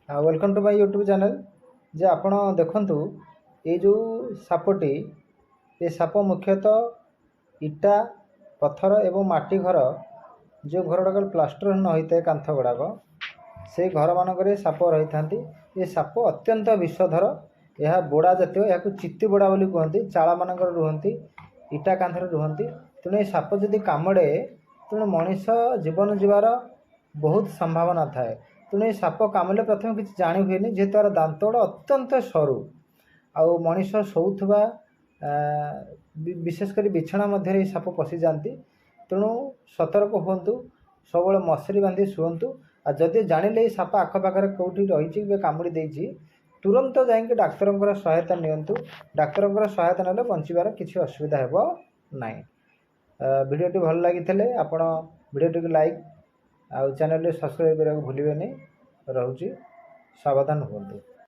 ଆଉ welcome to my YouTube channel। ଯେ ଆପଣ ଦେଖନ୍ତୁ, ଏଇ ଯେଉଁ ସାପଟି, ଏ ସାପ ମୁଖ୍ୟତଃ ଇଟା, ପଥର ଏବଂ ମାଟି ଘର, ଯେଉଁ ଘର ଗୁଡ଼ାକ ପ୍ଲାଷ୍ଟର ନ ହୋଇଥାଏ କାନ୍ଥ ଗୁଡ଼ାକ, ସେଇ ଘରମାନଙ୍କରେ ସାପ ରହିଥାନ୍ତି। ଏ ସାପ ଅତ୍ୟନ୍ତ ବିଷଧର। ଏହା ବୋଡ଼ା ଜାତୀୟ, ଏହାକୁ ଚିତି ବୋଡ଼ା ବୋଲି କୁହନ୍ତି। ଚାଳମାନଙ୍କରେ ରୁହନ୍ତି, ଇଟା କାନ୍ଥରେ ରୁହନ୍ତି। ତେଣୁ ଏ ସାପ ଯଦି କାମୁଡ଼େ, ତେଣୁ ମଣିଷ ଜୀବନ ଯିବାର ବହୁତ ସମ୍ଭାବନା ଥାଏ। ତେଣୁ ଏ ସାପ କାମୁଡ଼ିଲେ ପ୍ରଥମେ କିଛି ଜାଣି ହୁଏନି, ଯେହେତୁ ଏହାର ଦାନ୍ତ ଗୁଡ଼ା ଅତ୍ୟନ୍ତ ସରୁ। ଆଉ ମଣିଷ ଶୋଉଥିବା, ବିଶେଷ କରି ବିଛଣା ମଧ୍ୟରେ ଏହି ସାପ ପଶିଯାଆନ୍ତି। ତେଣୁ ସତର୍କ ହୁଅନ୍ତୁ, ସବୁବେଳେ ମଶାରୀ ବାନ୍ଧି ଶୁଅନ୍ତୁ। ଆଉ ଯଦି ଜାଣିଲେ ଏଇ ସାପ ଆଖପାଖରେ କେଉଁଠି ରହିଛି କି କାମୁଡ଼ି ଦେଇଛି, ତୁରନ୍ତ ଯାଇକି ଡାକ୍ତରଙ୍କର ସହାୟତା ନିଅନ୍ତୁ। ଡାକ୍ତରଙ୍କର ସହାୟତା ନେଲେ ବଞ୍ଚିବାର କିଛି ଅସୁବିଧା ହେବ ନାହିଁ। ଭିଡ଼ିଓଟି ଭଲ ଲାଗିଥିଲେ ଆପଣ ଭିଡ଼ିଓଟିକୁ ଲାଇକ୍ ଆଉ ଚ୍ୟାନେଲଟି ସବସ୍କ୍ରାଇବ୍ କରିବାକୁ ଭୁଲିବେନି। ରହୁଛି, ସାବଧାନ ହୁଅନ୍ତୁ।